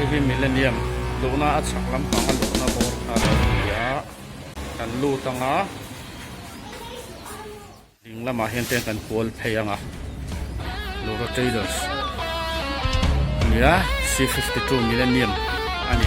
Hei hi Millennium luhna a chhak lampang a luhna bawr kha a lo ni a, kan lut ang a. Ding lamah hian te kan kual phei ang a, Lora Traders a ni a, C 52 Millennium a ni.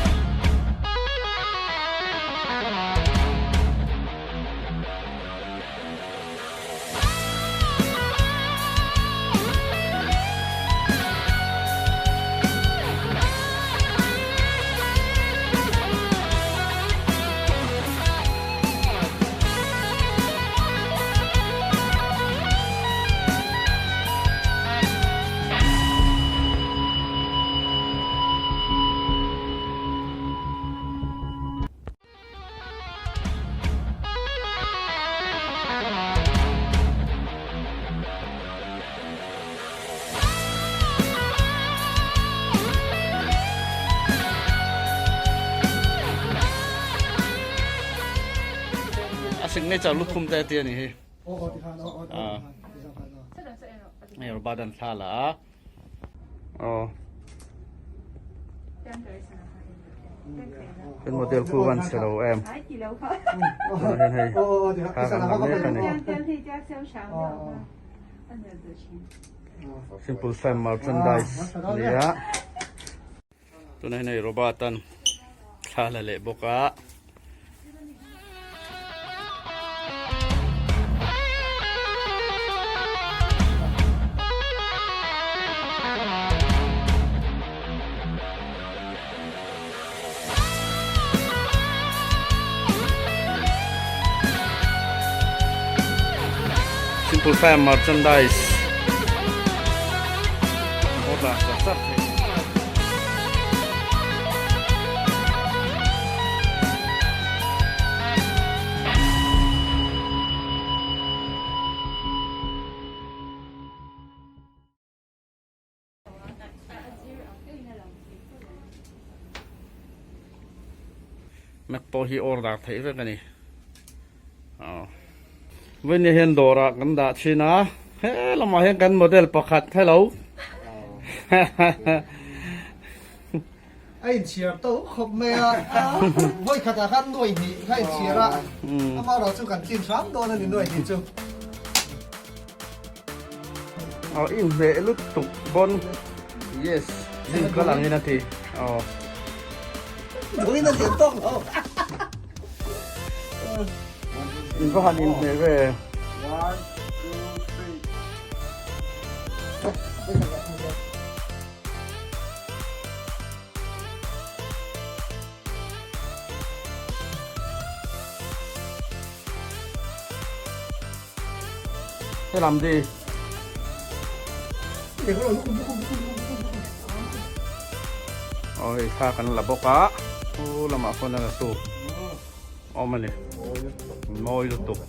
A signature lukhum te a ti a ni hi. Hei Robert an thla la a. Aw. Kan model khu van chhe lo em. Tunah hian hei thla kan la mek a ni. Simple Fam merchandise a ni a. Tunah hian hei Robert an thla la leh bawk a. Simple Fam merchandise order char char thei. Mac pawh hi order theih vek a ni. Aw. Vawiin hian dawrah kan dah thin a, he lamah hian kan model pakhat hello. A inchhiar to khawp mai a, vawi khatah khan nuai hnih kha inchhiar a, amaherawh chu kan tlin hram dawn a ni nuai hnih chu. Aw i inhmeh lutuk pawn yes zing kal angin a ti aw. Duhin a lian tawk lo. In va han inhmeh ve. One, two, three. Thế làm gì? Ôi, thla kan la bawk a, khu lamah khawn a la tu awm a ni, mawi lutuk.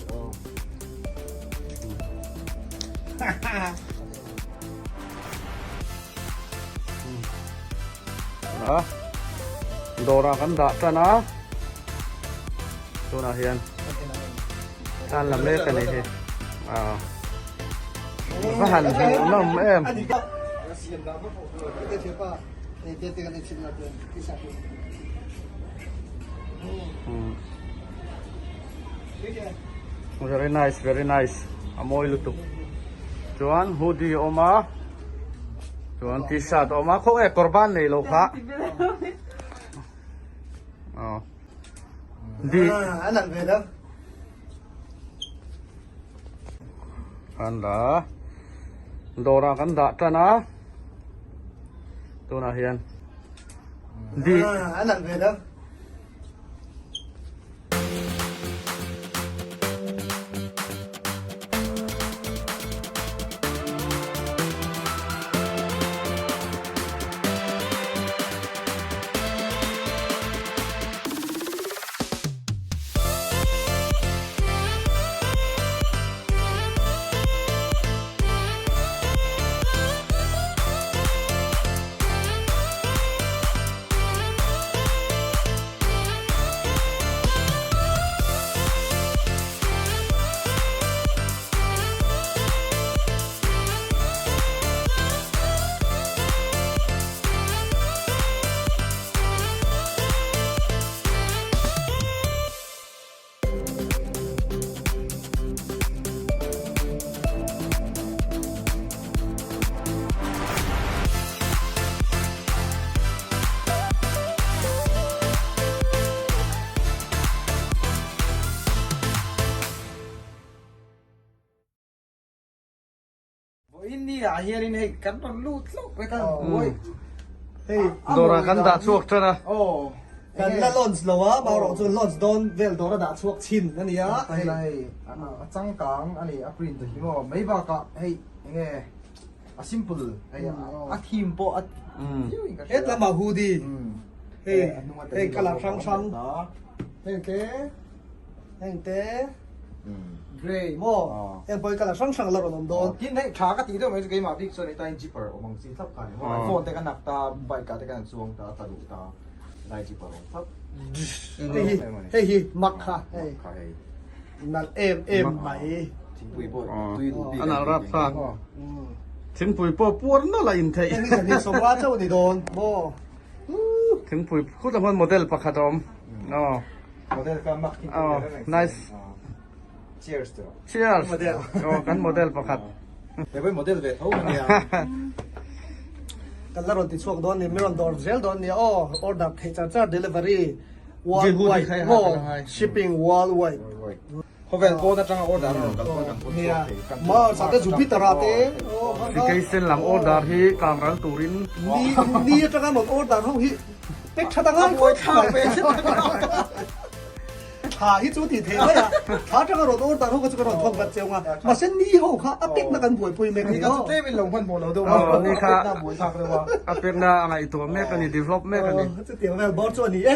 A dawrah kan dah tan a tunah hian tan la mek a ni hi a va han hmuhnawm em. Very nice very nice a mawi lutuk chuan hoodie a awm a chuan t-shirt a awm a khaw nge kawr ban nei lo kha aw di kan la dawrah kan dah tan a tunah hian di. ni ah hianin hei kan rawn lut hlauh vek a uai hei Dawrah kan dah chhuak tan a. Aw Kan la launch lo a, marawh chuan launch dawn vel dawr a dah chhuak chhin a nia. Hei hei a changkang a ni a print hi maw mai bakah hei enge a simple hei a theme pawh a viau in ka hria. Hetlama hoodie hei hei colour hrang hrang heng te heng te grey maw heng pawh hi colour hrang hrang la rawn awm dawn. Tin hei tha ka tih deuh mai chu keimah bik chuan hetain zipper awm ang chi thlap kha a ni maw phone te ka nak ta bike ah te ka chuang ta a tla duh ta. Hei hi hei hi mak kha hei nalh em em mai. A nalh rap kha. Thingpui pawh puar nawlh a in theih. Hei hi ni sawmnga chauh a ni dawn maw. Thingpui khutah khuan model pakhat a awm. Aw. Model kha mak thingpui Aw nice. Cheers tawh. Cheers. Aw kan model pakhat. He pawh model ve tho ania. Kan la rawn ti chhuak dawn ni, mi rawn dawr zel dawn nia aw, order theih char char delivery worldwide maw, shipping worldwide. Khawvel pawn atanga order a rawn kal pawn kan pawn chhuak thei. Nia, Mars ah te Jupiter ah te aw kha kha. Sikei lam order hi kang ral turin. Ni ni atanga rawn order ho hi pek that angai khawp mai. Thla hi chu tih theih mai a, thla atanga rawn order ho kha chu ka rawn thawk vat cheu nga, mahse ni ho kha a pekna kan buaipui mek a ni aw. Tlem in lo hmanhmawh lo deuh a, ni kha a pekna a ngaihtuah mek a ni, develop mek a ni. Chutiang vel bawr chu a ni e.